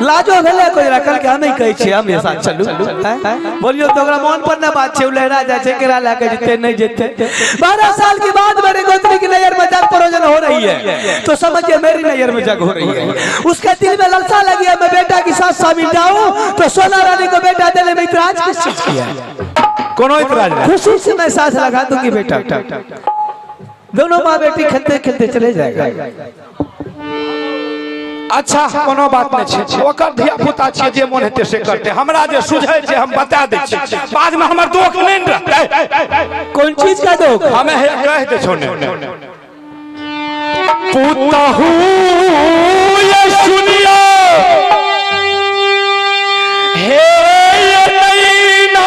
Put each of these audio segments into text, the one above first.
लाजो भेलै कोई रखल के हम नहीं कहै छियै हम साथ चलू बोलियो तो ओकरा मन पर ना बात छै लहरा जाय छै केरा लए के जेतै नहीं जेतै। 12 साल के बाद मेरे गोत्री की नजर में जग परोजन हो रही है तो समझिए मेरी नजर में जग हो रही है। उसके दिल में ललसा लगी है मैं बेटा के साथ शामिल जाऊं तो सोना रानी को बेटा देने में इतराज किस चीज की है? कोनो इतराज नहीं, खुशी से मैं साथ लगा दूंगी बेटा। दोनों माँ बेटी खेलते खेलते चले जाएगा। अच्छा कोनो बात नहीं छै, ओकर धिया पुता छियै जे मन हेतै से करतै, हमरा जे सुझै छै हम बता दै छियै, बाद में हमर दोख नहि रहतै। कोन चीज का दोख? हमे हे कहि दै छौ ने पुतहु ये सुनियो हे ये नैना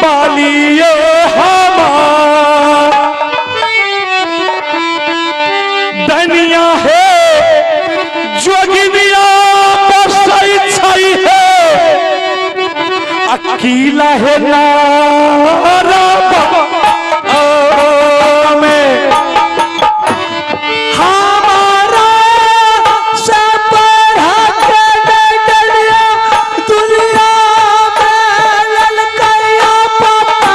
बालियो हमार दनिया है जोगिनिया बसै छै है अकेला है नारा में हमारा से पढ़ा के डडलिया दुनिया में ललकैया पापा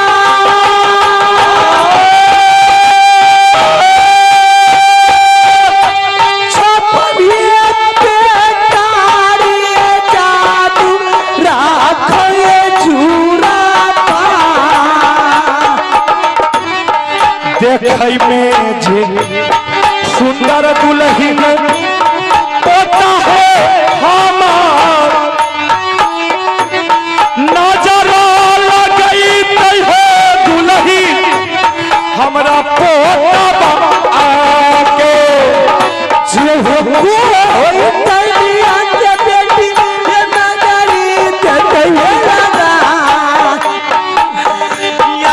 देखै में जे सुंदर दुल्हन पोता है हमार नजर लगैतै है दुल्हन हमरा पोता आके जे होइतै के बेटी नजरी देतै लगा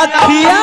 अखिया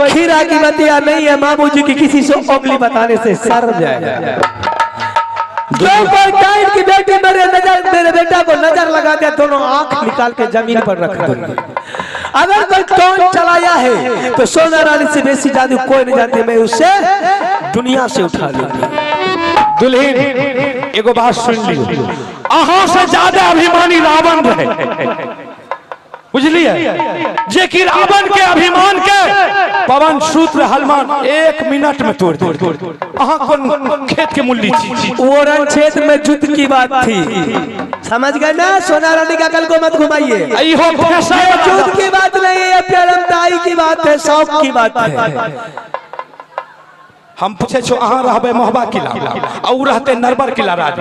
खीरा की बतिया नहीं है मामू जी की, किसी से उंगली बताने से सर जाएगा। जो टाइट की बेटी मेरे नजर मेरे बेटा को नजर लगा दिया दोनों आंख निकाल के जमीन पर रख दूंगी। अगर कोई टोन चलाया है तो सोना रानी से बेसी जादू कोई नहीं जानते, मैं उसे दुनिया से उठा लूंगी। दुल्हन एगो बात सुन लियो, अहां से ज्यादा अभिमानी रावण रहे, बुझलिए? जे कि रावण के अभिमान के पवन सूत्र हनुमान 1 मिनट में तोड़ दे। अहां कोन खेत के मुल्ली छी? वो रण क्षेत्र में युद्ध की बात थी, समझ गए ना? सोना रानी का कल को मत घुमाइए। युद्ध की बात नहीं है, प्रेमदाई की बात है, शौक की बात है। हम पूछे छो अहाँ रहबे मोहबा किला आ उ रहते नरबर किला राज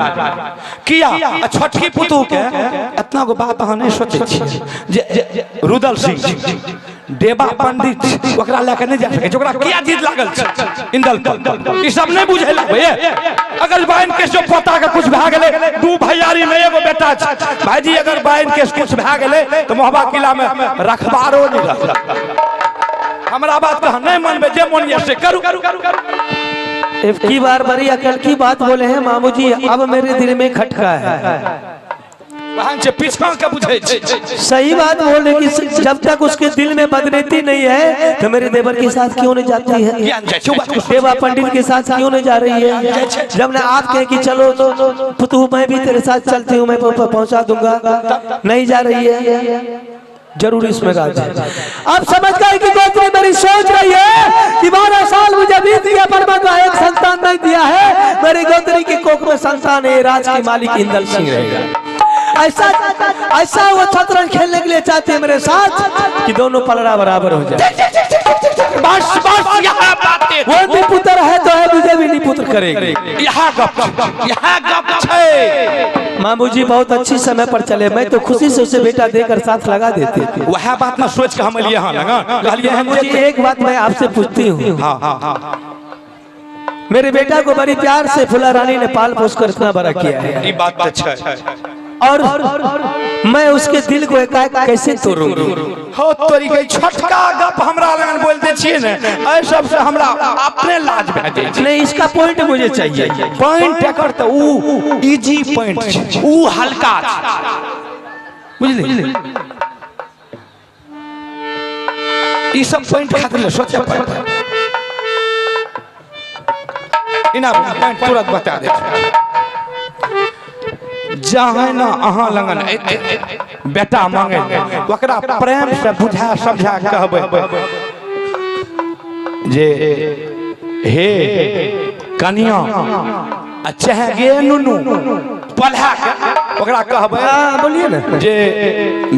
किया? छोटकी पुतहु के इतना गो बात अहाँ नहीं सोचे छी जे रुदल सिंह देवा पंडित ओकरा लए के नहीं जा सकै छै, ओकरा किया जिद लागल छै इंदल पर? ई सब नहीं बुझे लगबे। अगर बाइन के जो पोता के कुछ भए गेलै, दू भैयारी में एगो बेटा छै भाईजी, अगर बाइन के कुछ भए गेलै तो मोहबा किला में रखबारो नहीं रहत। हमरा बात कह नहीं मनबे, जे मन ये से करू। की बार बड़ी अकल की बात बोले हैं मामू जी, अब मेरे दिल में खटका है। पीछा के बुझे सही बात बोले कि जब तक उसके दिल में बदनीति नहीं है तो मेरे देवर के साथ क्यों नहीं जाती है, देवा पंडित के साथ क्यों नहीं जा रही है? जब ना आप कहें कि चलो पुतहु मैं भी तेरे साथ चलती हूँ, मैं पहुँचा दूंगा, नहीं जा रही है। जरूर इसमें राज है। अब समझ गए कि गोत्री मेरी सोच रही है कि 12 साल मुझे बीत गया, परमात्मा एक संतान नहीं दिया है, मेरी गोत्री की कोख में संतान है, राज के मालिक इंदल सिंह रहेगा। ऐसा ऐसा वो शतरंज खेलने के लिए चाहते हैं मेरे साथ कि दोनों पलड़ा बराबर हो जाए। बस बस यहाँ बातें, वो भी पुत्र है तो है, मुझे भी नहीं पुत्र करेगी। यहाँ गप छै। मामू जी बहुत अच्छी समय पर चले, मैं तो खुशी से उसे बेटा देकर साथ लगा देते थे। वह बात ना सोच के हम लिए हाँ लगा मामू जी एक बात मैं आपसे पूछती हूँ। हाँ। मेरे बेटा को बड़ी प्यार से फुला रानी ने पाल पोस कर इतना बड़ा किया है, ये बात अच्छा है, और मैं उसके दिल को एकाएक कैसे तोड़ूंगी? हो तोरी के छोटका गप हमरा लगन बोलते छिए ने, ऐ सब से हमरा अपने लाज भए जाय छै। नहीं, इसका पॉइंट मुझे चाहिए। पॉइंट एकर त ऊ इजी पॉइंट छै, ऊ हल्का छै, बुझली? ई सब पॉइंट खातिर ले सोचे पड़त। इना पॉइंट तुरंत बता दे। जहाँ ना अहाँ लगन बेटा मांगे ओकरा प्रेम से बुझा समझा कहबै जे हे कनिया आ चाहे गे नुनू पढ़ा के ओकरा कहबै, बोलिए ना, जे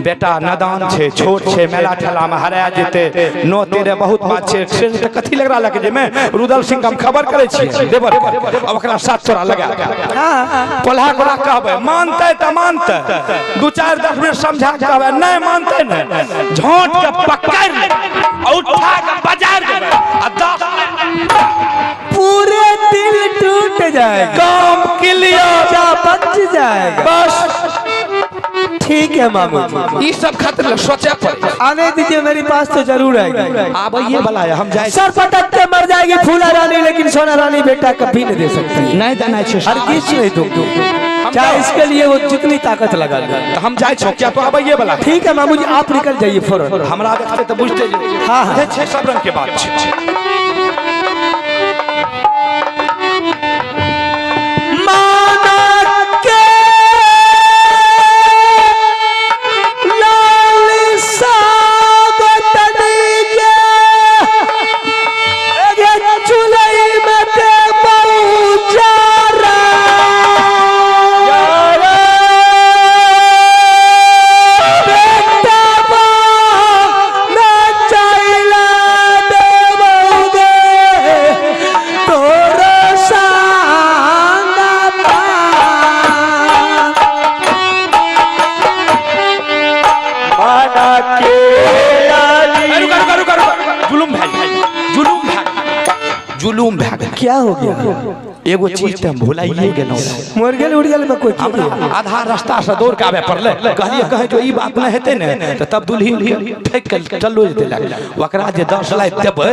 बेटा नादान छै, छोट छै, मेला ठेला में हरा जेतै, नो तेरे बहुत बात छै, से तऽ कथी लग रहा लगे जे में रुदल सिंह हम खबर करै छियै देवर के, अब ओकरा साथ तोरा लगा पढ़ा ओकरा कहबै, मानतै तऽ मानतै, 2-4-10 मिनट समझा के कहबै, नहीं मानतै ने झोंट के पकड़ ले उठा के बाजार देबै आ 10 पूरे दिल टूट जाएगा, काम क्लियर बच जाएगा। बस ठीक है मामू जी, ये सब खातिर सोचे पड़े। आने दीजिए, मेरे पास तो जरूर आएगी। आबे वाला है, हम जाए। सर पटक के मर जाएगी फूला रानी, लेकिन सोना रानी बेटा कभी नहीं दे सकती। नहीं देना है, हर किस नहीं दूँ, चाहे इसके लिए वो जितनी ताकत लगा ले। हम जाए क्या तो आबे वाला। ठीक है मामू जी, आप निकल जाइए फौरन। हमरा देखते तो बुझते। हाँ हाँ, सब रंग के बात। जुलूम भए गेल। क्या हो गया? एगो चीज त हम भुलाइए गेलहुँ, मर गेल उड़ गेल में कोई आधा रास्ता से दौड़ के आबे पड़लै। कहलिए कहे जो ई बात नहि हेतै ने तऽ तब दुल्ही फेंक के चलो जेतै लग। ओकरा जे 10 लाख देबै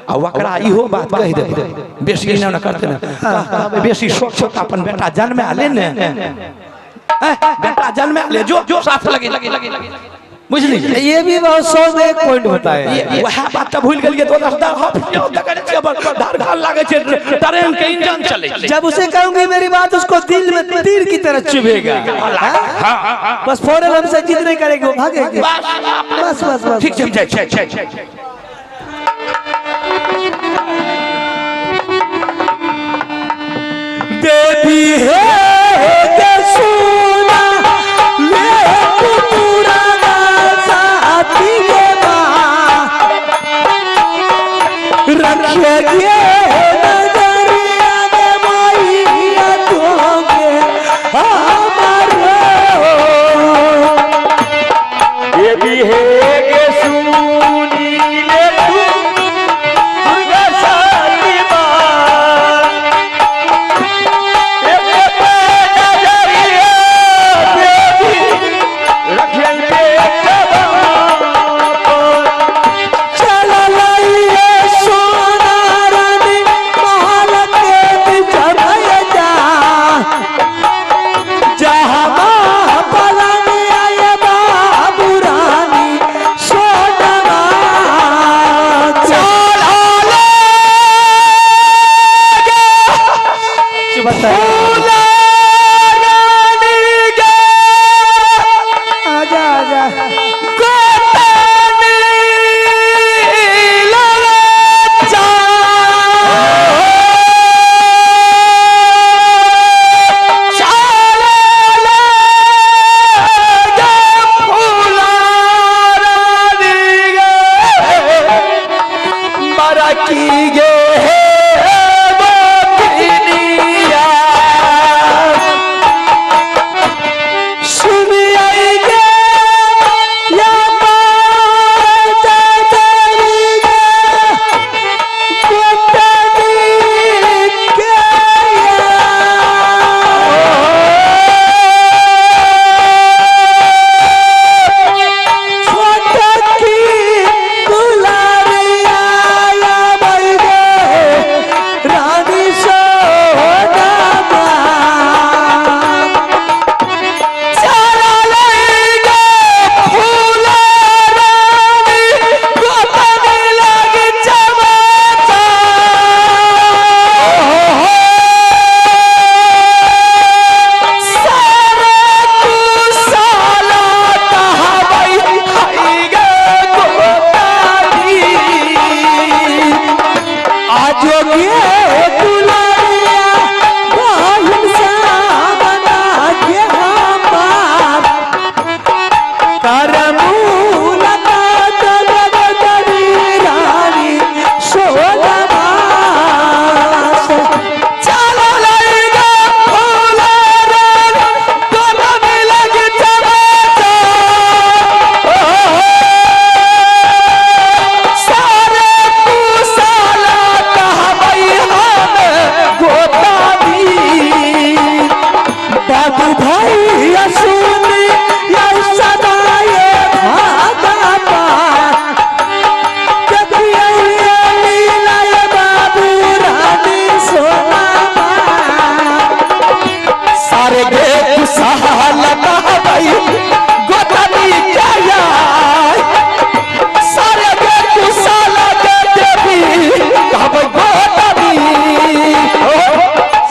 आ ओकरा इहो बात कहि देबै, बेसी एना करतै ने, बेसी शौक छौ तऽ अपन बेटा जन्मा ले ने, बेटा जन्मा ले जो साथ लगे, बुझली? ये भी बहुत 100 में 1 पॉइंट होता है। वह बात तो भूल गेलिए, तो धार लागे छै, ट्रेन के इंजन चले। जब उसे कहूंगी मेरी बात उसको दिल में तीर की तरह चुभेगा। हाँ? बस फौरन हमसे जिद नहीं करेगी, वो भागेगी। बस बस बस ठीक छै। देवी है सोना ले पूरा रखे नजरिया में माइया तोके हमारो। ये भी है के सुनी ले तू दुर्गा साली मां, एक पे नजरिया देवी रखे बेटा। आजा आजा।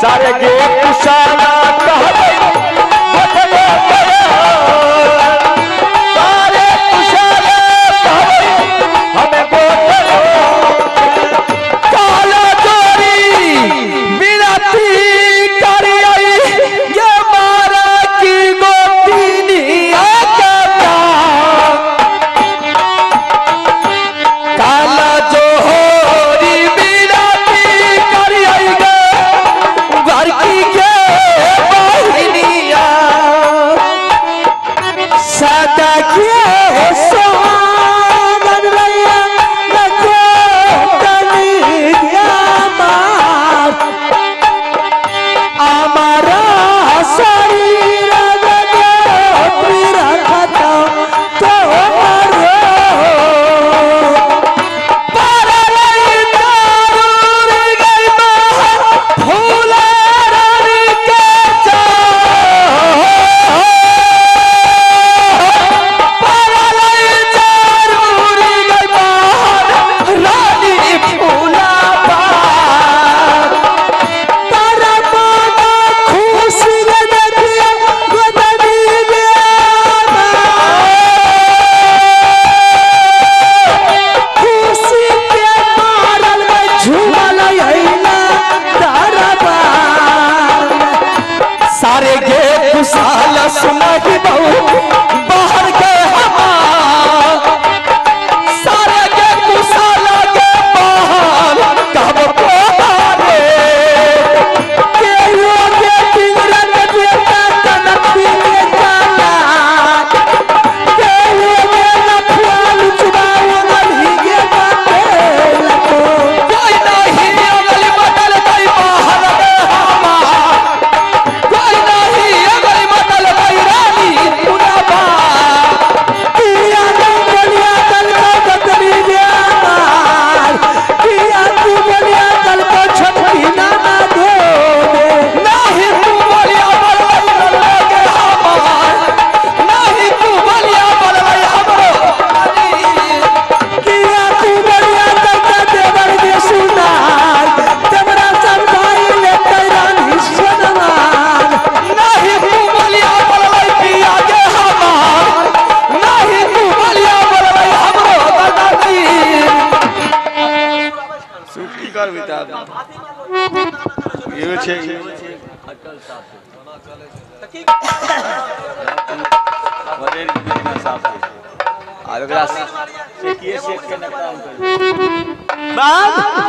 सारे गे कुशाला कहबै गोतनो सारे कुशाला कहबै हमें गोतनो काला चोरी बिनती करी आई ये मारा की गोतिनी काला जोहरी बिनती करी आई गे घर की के बहिनिया सदा के सोगन लैया लगो तनी मार हमारा शरीर रखता तो सारे गे कुशाला सुनाही बहु बाहर के हमार सारे गे कुशाला के बाहर कब पोहारे के यो के पिंगरा के बेटा कनपी के काला के यो के नफियाल चुबाओ नभी के बाटे लको कोई नहीं अगल बदल गई बाहर के हमार कोई नहीं अगल बदल गई रानी पुनबा किया तू बोलिया कल को बदली गया मार किया तू बोलिया कल को छोटकी नाना दो दे नहीं तू बोलिया बलवई बलवई के हमार नहीं तू बोलिया बलवई हमरो किया तू बोलिया कल को देवर दे सुनार देवरा सब भाई लेते रानी सोनवार नहीं तू बोलिया बलवई पिया के हमार नहीं तू बोलिया बलवई हमरो दादाजी सुखी कर बिता यो छै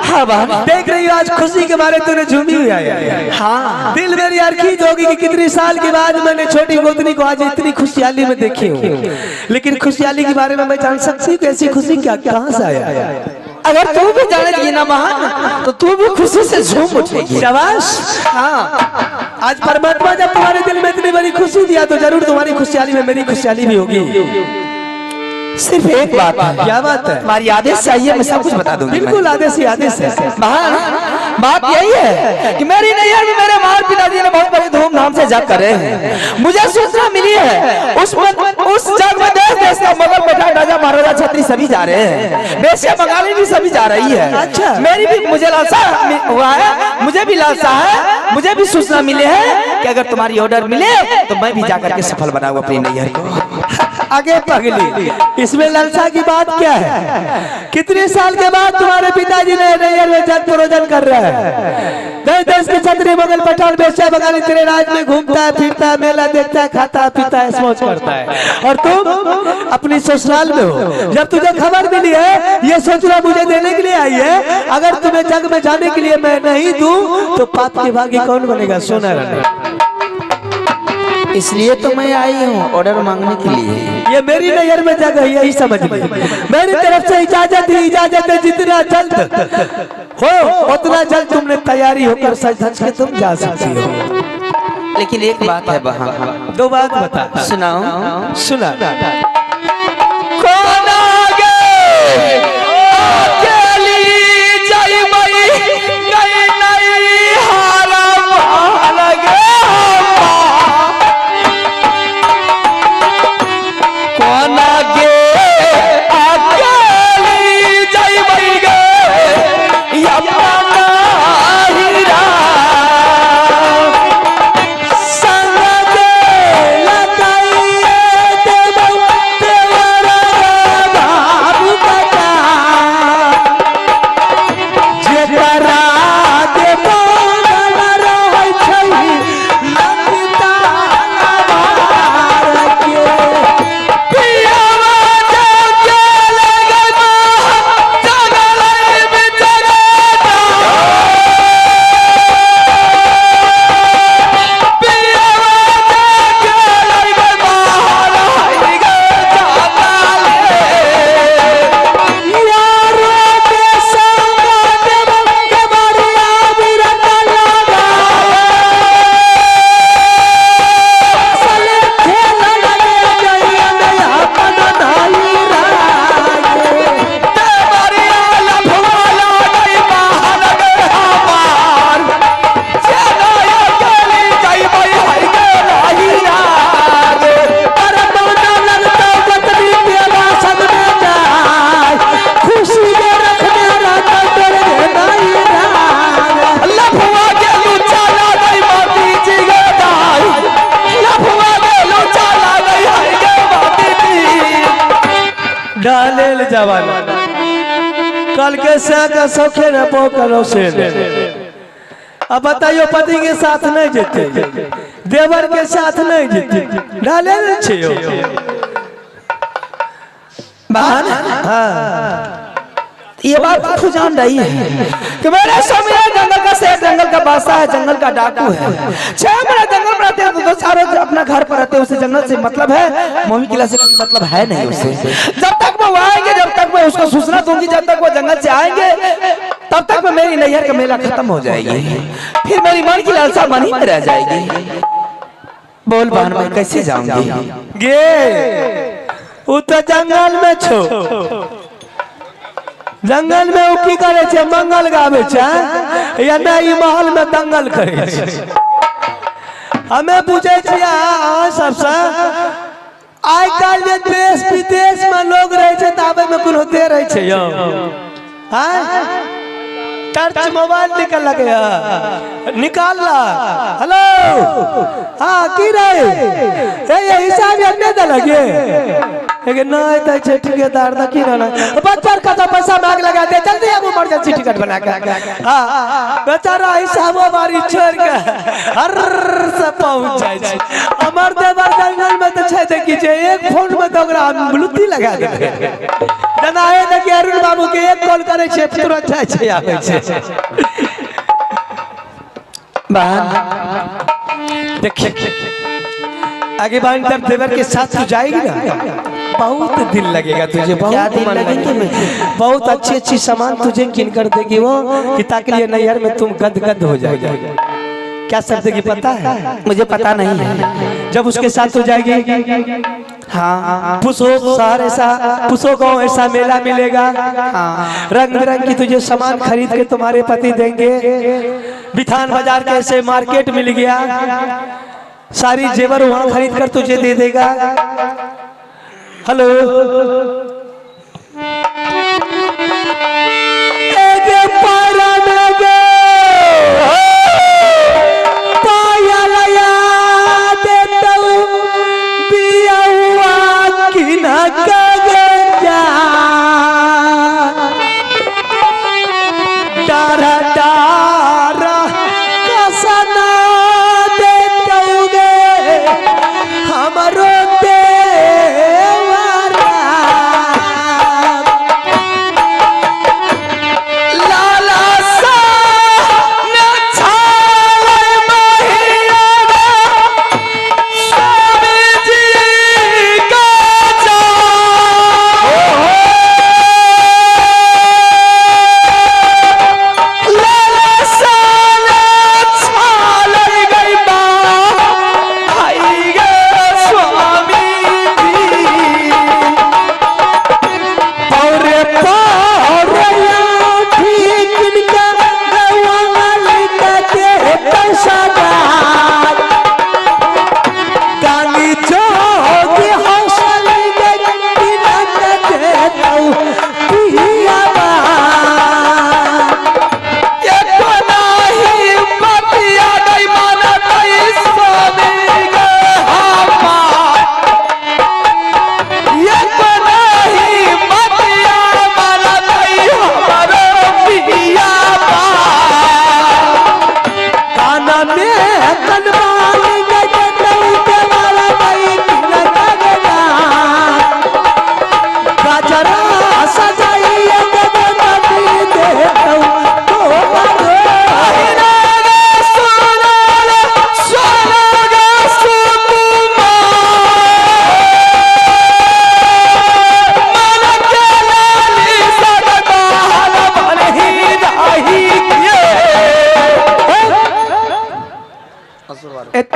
हाँ बहन देख रही हो आज खुशी के बारे तूने झूमी हुई है। हाँ दिल मेरी यार खींच होगी कि कितनी साल के बाद मैंने छोटी गोतनी को आज इतनी खुशहाली में देखी हूँ। लेकिन खुशहाली के बारे में मैं जान सकती हूँ कि ऐसी खुशी क्या कहाँ से आया। अगर तू भी जानेगी ना महान तो तू भी खुशी से झूम उठेगी। शाबाश। हाँ आज परमात्मा जब तुम्हारे दिल में इतनी बड़ी खुशी दिया तो जरूर तुम्हारी खुशहाली में मेरी खुशहाली भी होगी। सिर्फ एक बात है। क्या बात है? तुम्हारी आदेश चाहिए मैं सब कुछ बता दूंगी। बिल्कुल आदेश ही आदेश है। महान बात यही है कि मेरी नैहर में मेरे मार पिताजी ने बहुत बड़ी धूमधाम से जग करे हैं। मुझे सूचना मिली है उस जग में देश देश का मुगल पठान राजा महाराजा छत्री सभी जा रहे हैं, बेशिया बंगाली भी सभी जा रही है। अच्छा। मेरी भी मुझे लालसा हुआ है, मुझे भी लालसा है, मुझे भी सूचना मिली है कि अगर तुम्हारी ऑर्डर मिले तो मैं भी जाकर के सफल बनाऊँ अपनी नैहर को। आगे पगली, इसमें लालसा की बात क्या है? कितने साल के बाद तुम्हारे पिताजी ने नैहर में जग प्रयोजन कर रहे हैं। देश देश के छत्री मुगल पठान बेश्या बंगाली तेरे राज में घूमता है फिरता है, मेला देखता है, खाता है पीता है, मौज करता है और तुम अपनी ससुराल में हो। जब तुझे खबर मिली है ये सूचना मुझे देने के लिए आई है, अगर तुम्हें जग में जाने के लिए मैं नहीं दूं तो पाप के भागी कौन बनेगा? सोना रहने। इसलिए तो मैं आई हूँ ऑर्डर मांगने के लिए। ये मेरी नजर में जगह है, यही समझ ली। मेरी तरफ से इजाजत ही इजाजत है, जितना जल्द हो उतना जल्द तुमने तैयारी होकर सज धज के तुम जा सकती हो। लेकिन एक बात है बहन। दो बात बता। सुनाओ। सुना। कौन आगे अकेली जाई मई गई नहीं हारा लगे कौन आगे अकेली जाई मई गई अपना हीरा। जमाना कल के से का सौखे न पोकरो से। अब बताइयो पति के साथ नहीं जेते, देवर के साथ नहीं जेते, डाले नहीं छियो बहन। हाँ ये बात तू जान रही है कि मेरे स्वामी जंगल का शेर, जंगल का बादशाह है, जंगल का डाकू है। 6 महीने जंगल में रहते हैं, तो चारों अपना घर पर रहते हैं। उसे जंगल से मतलब है, मोमी किला से कोई मतलब है नहीं उसे। जब तक वो आएंगे, जब तक मैं उसको सूचना दूंगी, जब तक वो जंगल से आएंगे, तब तक मैं मेरी नैहर का मेला खत्म हो जाएगी। फिर मेरी मन की लालसा मन ही में रह जाएगी। बोल बहन मैं कैसे जाऊंगी? गे उ तो जंगल में छो, जंगल में उ की करे छे? मंगल गावे छे या नहीं महल में दंगल करे छे? हमें पूछे छियै अहाँ सबसे, आइ काल्हि जे देश विदेश में लोग रहे छे त आबे में कोनो दे रहे छे यौ? हाँ टर्च मोबाइल निकल लगे, निकाल ला। हेलो हाँ की रे ए हिसाब यार नहीं दे लगे नहीं तो छे ठेकेदार दा की ना बच्चा का तो पैसा मांग लगा दे, जल्दी अब इमरजेंसी टिकट बना के। हाँ बेचारा हिसाबो बारी छोड़ के हर से पहुंच जाए छे। अमर देवर जंगल में तो छे देखी छे, एक फोन में तो ओकरा ब्लूटूथ लगा दे। जना हे देखी अरुण बाबू के एक कॉल करे छे तुरंत जाय छे आवे छे। बहन देखिए आगे बहन तब देवर के साथ तू जाएगी ना, बहुत दिल लगेगा तुझे, बहुत मन लगेगा, बहुत अच्छी अच्छी सामान तुझे किन कर देगी वो, कि ताकि लिए नैहर में तुम गद गद हो जाओगे। क्या सब देगी पता है? मुझे पता नहीं है। जब उसके साथ हो जाएगी, हाँ पुसो शहर ऐसा, पुसो गाँव ऐसा मेला मिलेगा, हाँ रंग बिरंग की तुझे सामान खरीद के तुम्हारे पति देंगे। बिथान बाजार के ऐसे मार्केट मिल गया, सारी जेवर वहां खरीद कर तुझे दे देगा। हेलो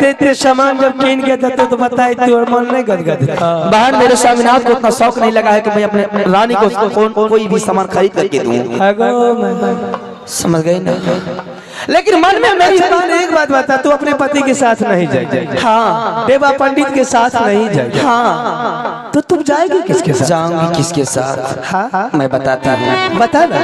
इतने सामान जब कीन के देते तो बताए तो मन नहीं गदगद। बहन मेरे स्वामीनाथ को इतना शौक नहीं लगा है कि मैं अपने रानी को कोई भी सामान खरीद करके दूं, समझ गई ना? लेकिन मन में मेरी बहन एक बात बता, तू अपने पति के साथ नहीं जाएगी, हाँ देवा पंडित के साथ नहीं जाएगी, हाँ तो तुम जाएगी किसके साथ? जाऊंगी किसके साथ? हाँ मैं बताता हूँ, बता ना।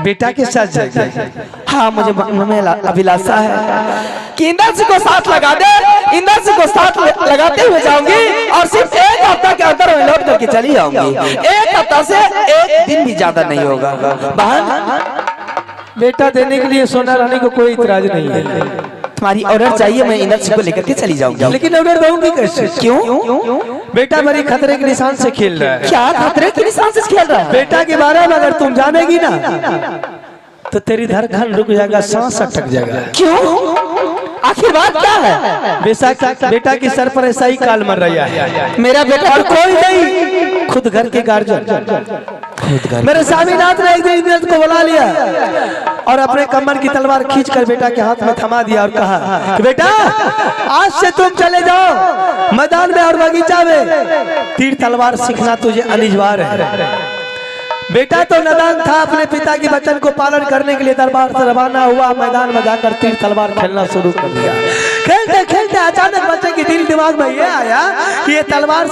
बेटा के साथ जाएगी? हाँ, मुझे मन में अभिलाषा है कि इंदर सिंह को साथ लगा दे, इंदर सिंह को साथ लगाते हुए जाऊंगी और सिर्फ एक हफ्ता के अंदर मैं लौट करके चली आऊंगी। एक हफ्ता से एक दिन भी ज्यादा नहीं होगा। बहन, बेटा देने के लिए सोना रानी को कोई इतराज नहीं है। तुम्हारी ऑर्डर चाहिए, मैं इंदर सिंह को लेकर के चली जाऊंगी। लेकिन ऑर्डर दूंगी कैसे? क्यों? बेटा मेरी खतरे के निशान से खेल रहा है। क्या खतरे के निशान से खेल रहा है? बेटा के बारे में अगर तुम जानेगी ना तो तेरी धड़कन रुक जाएगा, सांस अटक जाएगा। क्यों? आखिर बात क्या है? बेशक बेटा के सर पर ऐसा ही काल मर रहा है। मेरा बेटा और कोई नहीं, खुद घर के गार्जियन। मेरे स्वामीनाथ ने एक दिन इंद्र को बुला लिया और अपने कमर की तलवार खींचकर बेटा के हाथ में थमा दिया और कहा कि बेटा आज से तुम चले जाओ मैदान में और बगीचा में, तीर तलवार सीखना तुझे अनिवार्य है। बेटा तो नादान था, अपने पिता के वचन को पालन करने के लिए दरबार से रवाना हुआ, मैदान में जाकर तीर तलवार खेलना शुरू कर दिया। खेलते खेलते अचानक बच्चे के दिल दिमाग में यह आया कि ये तलवार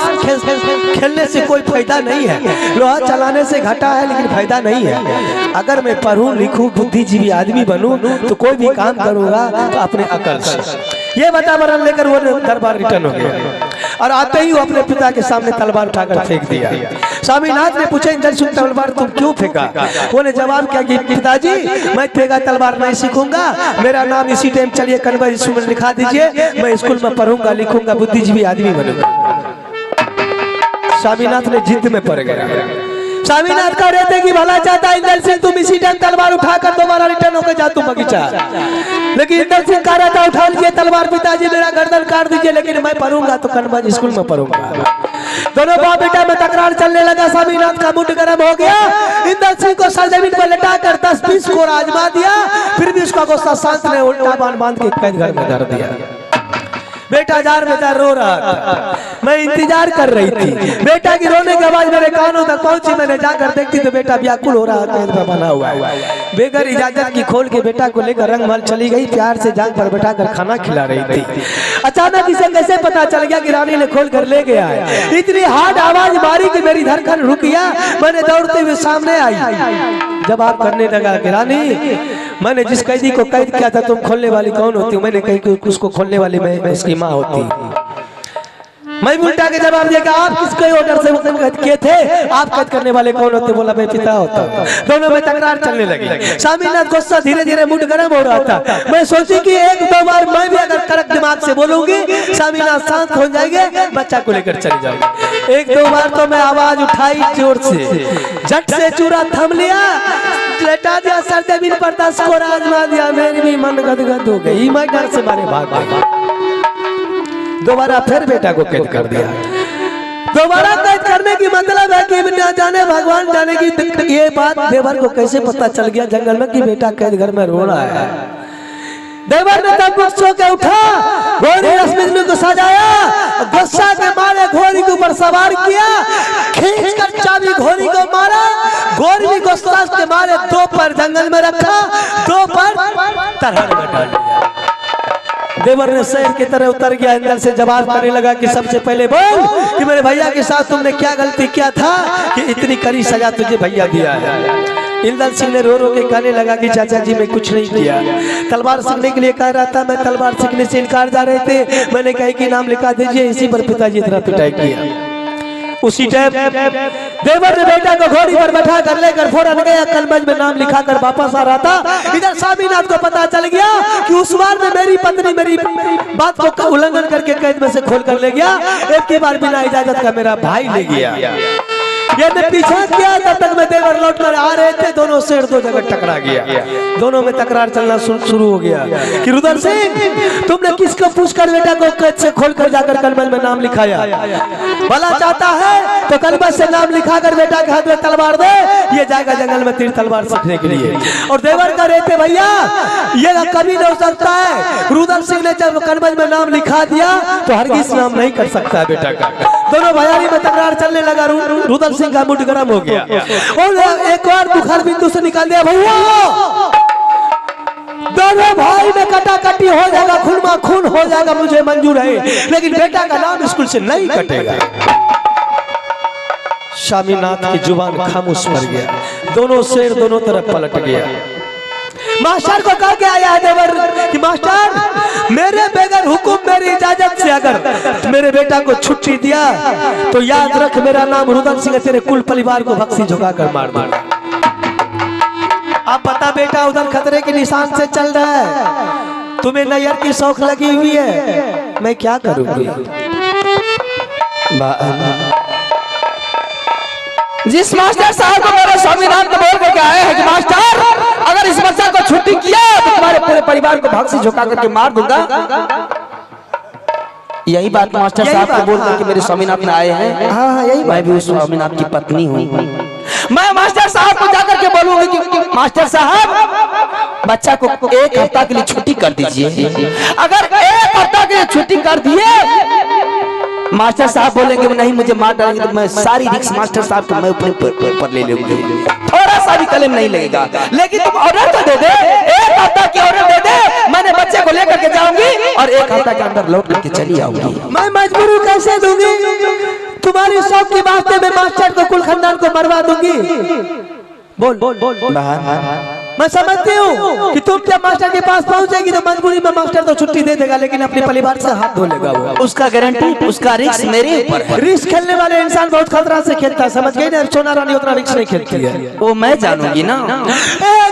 खेलने से कोई फायदा नहीं है, लोहा चलाने से घटा है लेकिन फायदा नहीं है। अगर मैं पढ़ूं लिखूं बुद्धिजीवी आदमी बनूं तो कोई भी काम करूंगा तो अपने अकल से। ये वातावरण लेकर वो दरबार रिटर्न हो गया और आते ही वो अपने पिता के सामने तलवार उठाकर फेंक दिया। स्वामीनाथ ने पूछा, इंदर सिंह तलवार तुम क्यों फेंका? वो ने जवाब किया कि पिताजी मैं फेंका तलवार नहीं सीखूंगा, मेरा नाम इसी टाइम चलिए कन्वर स्कूल में लिखा दीजिए, मैं स्कूल में पढ़ूंगा लिखूंगा बुद्धिजीवी आदमी बनूंगा। स्वामीनाथ ने जिद में पड़ गया। स्वामीनाथ कह रहे थे कि भला चाहता इंदर सिंह तुम इसी टाइम तलवार उठाकर दोबारा रिटर्न होकर जा तुम बगीचा, लेकिन इंदर सिंह कह रहा था उठा लीजिए तलवार पिताजी मेरा गर्दन काट दीजिए, लेकिन मैं पढ़ूंगा तो कन्वर स्कूल में पढ़ूंगा। दोनों बाप बेटा में तकरार चलने लगा। स्वामीनाथ का मुंड गर्म हो गया, इंदर सिंह को सरजमीन पर लटा कर 10-20 को आजमा दिया, फिर भी उसका गुस्सा शांत ने उल्टा बांध बांध के कैद घर में धर दिया। बेटा जार बेटा रो रहा था, मैं इंतजार कर रही थी, बेटा की रोने की आवाज मेरे कानों तक पहुंची, मैंने जाकर देखती तो बेटा व्याकुल हो रहा था, पर बना हुआ है। बगैर इजाजत की खोल के बेटा को लेकर रंगमहल चली गई, प्यार से जांग पर बैठा कर खाना खिला रही थी। अचानक इसे कैसे पता चल गया कि रानी ने खोल कर ले गया है। इतनी हार्ड आवाज मारी कि मेरी धड़कन रुक गया। मैंने दौड़ते हुए सामने आई, जवाब करने लगा कि रानी मैंने जिस कैदी को कैद किया था तुम खोलने वाली कौन होती हो? मैंने कही कि उसको खोलने वाली मैं उसकी माँ होती। मैं उल्टा के जवाब दिया कि आप किसके ऑर्डर से कैद किए थे, आप कैद करने वाले कौन होते? बोला मैं पिता होता। दोनों में तकरार चलने लगी। स्वामीनाथ गुस्सा धीरे धीरे मूड गर्म हो रहा था। मैं सोची कि एक दो बार मैं भी अगर कड़क दिमाग से बोलूंगी स्वामीनाथ शांत हो जाएंगे, बच्चा को लेकर चले जाएंगे। एक दो बार तो मैं आवाज उठाई जोर से, झट से चूरा थम लिया, लेटा दिया सर जमीन पर, 10 को आजमा दिया। मेरी भी मन गदगद हो गई, मैं डर से मारे भाग गई। दोबारा फिर बेटा को कैद कर दिया। दोबारा कैद करने की मतलब है कि ना जाने भगवान जाने की ये बात देवर को कैसे पता चल गया जंगल में कि बेटा कैद घर में रो रहा है। देवर ने तब गुस्सा के उठा, घोड़ी रश्मि को सजाया, गुस्सा के मारे घोड़ी के ऊपर सवार किया, खींचकर चाबी घोड़ी को मारा, घोड़ी भी गुस्सा के मारे दो पर जंगल में रखा, दो पर तरहड़ में डाल दिया। देवर ने शेर की तरह उतर गया, अंदर से जवाब करने लगा कि सबसे पहले बोल कि मेरे भैया के साथ तुमने क्या गलती किया था कि इतनी कड़ी सजा तुझे भैया दिया है। इंदर सिंह ने रो रो के कहने लगा कि चाचा जी मैं कुछ नहीं किया, तलवार सीखने के लिए कह रहा था, मैं तलवार सीखने से इनकार जा रहे थे, मैंने कहा कि नाम लिखा दीजिए, इसी पर पिताजी इतना पिटाई किया। उसी टाइम देवर ने बेटा को घोड़ी पर बैठा कर लेकर फौरन गया, कलमज में नाम लिखा कर वापस आ रहा था। इधर स्वामीनाथ को पता चल गया कि उस बार में मेरी पत्नी मेरी बात को उल्लंघन करके कैद में से खोल कर ले गया, एक के बार बिना इजाजत का मेरा भाई ले गया। ये मैं पीछा किया, तब तक मैं देवर लौट कर आ रहे थे, दोनों शेर दो जगह टकरा गया, दोनों में तकरार चलना शुरू हो गया कि रुदल सिंह तुमने किसको पूछकर बेटा को कैद से खोल कर जाकर कलमज में नाम लिखाया? भला चाहता है तो कलमज से नाम लिखा कर बेटा के हाथ में तलवार दे, ये जाएगा जंगल में तीर तलवार सीखने के लिए। और देवर का रहते भैया ये कभी नहीं हो सकता है, रुदल सिंह ने जब कलमज में नाम लिखा दिया तो हरगिज नाम नहीं कर सकता है बेटा का। दोनों भैयारी में तकरार चलने लगा, रुदल सिंह का मूड गर्म हो गया और एक बार बुखार बिंदु से निकाल दिया, भैया दोनों भाई में कटाकटी हो जाएगा, खून में खून हो जाएगा, मुझे मंजूर है, लेकिन बेटा का नाम स्कूल से नहीं कटेगा। स्वामीनाथ की जुबान खामोश पड़ गया। दोनों शेर दोनों तरफ पलट गया। मास्टर को कह के आया है देवर कि मास्टर मेरे बगैर हुक्म मेरी इजाजत से अगर मेरे बेटा को छुट्टी दिया तो याद रख मेरा नाम रुदल सिंह, तेरे कुल परिवार को भक्सी झुका कर मार दूंगा। अब बता बेटा उधर खतरे के निशान से चल रहा है, तुम्हें नैयर की शौक लगी हुई है, मैं क्या करूंगी? जिस मास्टर साहब को मेरे स्वामीनाथ को बोल करके आए हैं कि मास्टर अगर इस बच्चा को छुट्टी किया तो तुम्हारे पूरे परिवार को भाग से झुका करके मार दूंगा, यही बात मास्टर साहब को बोल करके मेरे स्वामीनाथ ने आए हैं। हाँ, यही। मैं भी उस स्वामीनाथ की पत्नी हूँ। मैं मास्टर साहब को जाकर के बोलूंगी कि मास्टर साहब बच्चा को 1 हफ्ता के लिए छुट्टी कर दीजिए। अगर 1 हफ्ता के लिए छुट्टी कर दिए मास्टर साहब बोलेंगे नहीं मुझे मार डालेंगे, तो मैं सारी रिक्स मास्टर साहब को मैं अपने पर ले लूंगी, थोड़ा सा भी कलम नहीं लगेगा, लेकिन तुम ऑर्डर तो दे दे, 1 हफ्ता की ऑर्डर दे दे, मैंने बच्चे को लेकर के जाऊंगी और 1 हफ्ता के अंदर लौट करके चली आऊंगी। मैं मजबूरी कैसे दूंगी? तुम्हारी शौक के वास्ते मैं मास्टर को कुल खानदान को मरवा दूंगी। बोल बोल बोल। मैं समझती हूँ कि तुम जब मास्टर के पास पहुंचेगी तो मजबूरी में मास्टर तो छुट्टी दे देगा, लेकिन अपने परिवार से हाथ धो लेगा वो। उसका गारंटी, उसका रिस्क मेरे ऊपर है। रिस्क खेलने वाले इंसान बहुत खतरा से खेलता है, समझ गई ना? सोना रानी उतना रिस्क नहीं खेलती है, वो मैं जानूंगी ना। नहीं